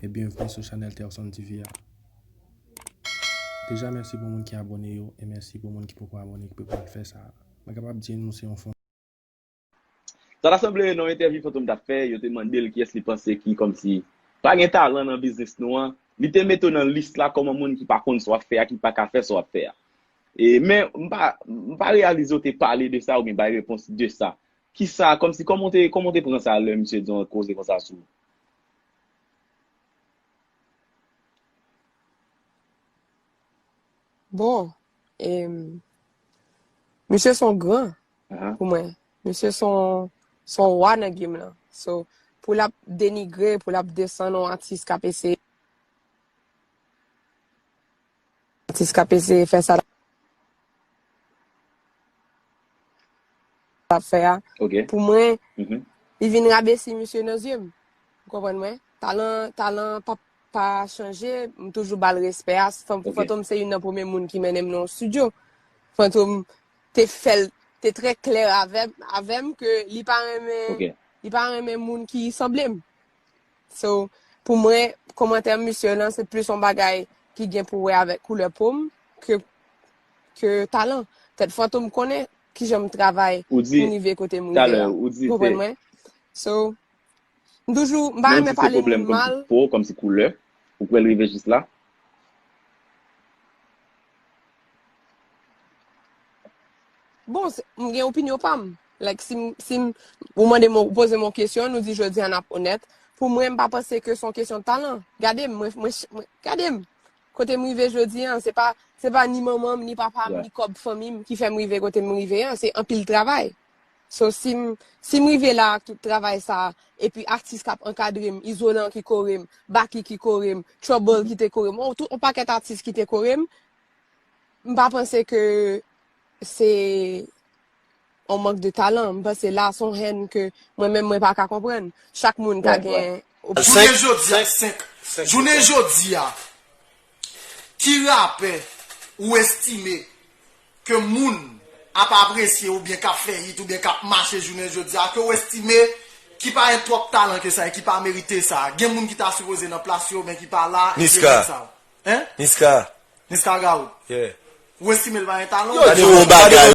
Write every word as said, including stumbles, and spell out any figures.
Byenvni sou chanèl Terson T V a. Deja mèsi pou moun ki abòne yo e mèsi pou moun ki poko abòne ki poko al fè sa. Mwen kapab di nou se yon fon. Sa ta sanble nan yon entèvyou Fantom t ap fè, yo te mande l kiyès li panse ki kòmsi pa gen talan nan biznis nou an. Li te mete w nan lis la kòman moun ki pa konn sa w ap fè a, ki pa ka fè sa w ap fè a. E, men, m pa, m pa reyalize w te pale de sa oubyen bay repons de sa. Kisa, kòmsi, kòman w te, kòman w te pran sa lè misye di yon koze konsa sou ou? Bon, e, misye se yon gran pou mwen. Misye se yon, se yon wa nan game lan. So, pou l ap denigre, pou l ap desann yon atis k ap eseye, atis k ap eseye fè sa l ap fè a, pou mwen, li vin rabesi misye nan zye m. Ou konprann mwen? Talan, talan pa, pa chanje, m toujou ba l respè a. Fantom se youn nan premye moun ki mennen m nan yon estidyo. Fantom te fè l, te trè klè avè, avè m ke li pa renmen, li pa renmen moun ki sanble m. So, pou mwen, kòmantè misye lan, se plis yon bagay ki gen pou wè avèk koulè po m ke, ke talan. Petèt Fantom konnen kijan m travay pou m rive kote m rive a. Ou konprann mwen? So, m toujou, m pa renmen pale moun mal. Po, kòmsi koulè, ou kwè l rive jis la? Bon, m gen opinyon pa m. Like, si m, si m, ou mande m, ou poze m yon kesyon, nou di jodi a n ap onèt. Pou mwen, m pa panse ke se yon kesyon talan. Gade m, mwen, mwen, mwen, gade m. Kote m rive jodi a, se pa, se pa ni manman m, ni papa m, ni kòb fanmi m ki fè m rive kote m rive a, se anpil travay. So, si m, si m rive la ak tout travay sa, epi atis k ap ankadre m, Izolan ki kore m, Baky ki kore m, Trouble ki te kore m, on, tout, on pakèt atis ki te kore m, m pa panse ke se yon mank de talan. M panse la se yon hèn ke mwen menm mwen pa ka konprann. Chak moun ka gen opinyon. Jounen jodi a, senk, jounen jodi a, ki rapè ou estime ke moun ap apresye oubyen k ap fè hit oubyen k ap mache jounen jodi a, ke ou estime ki pa gen twòp talan ke sa e ki pa merite sa? Gen moun ki ta sipoze nan plas yo men ki pa la e se nèg sa yo. Hein? Niska. Niska Gaou. Yeah. Ou estime l pa gen talan? Yo di yon bagay,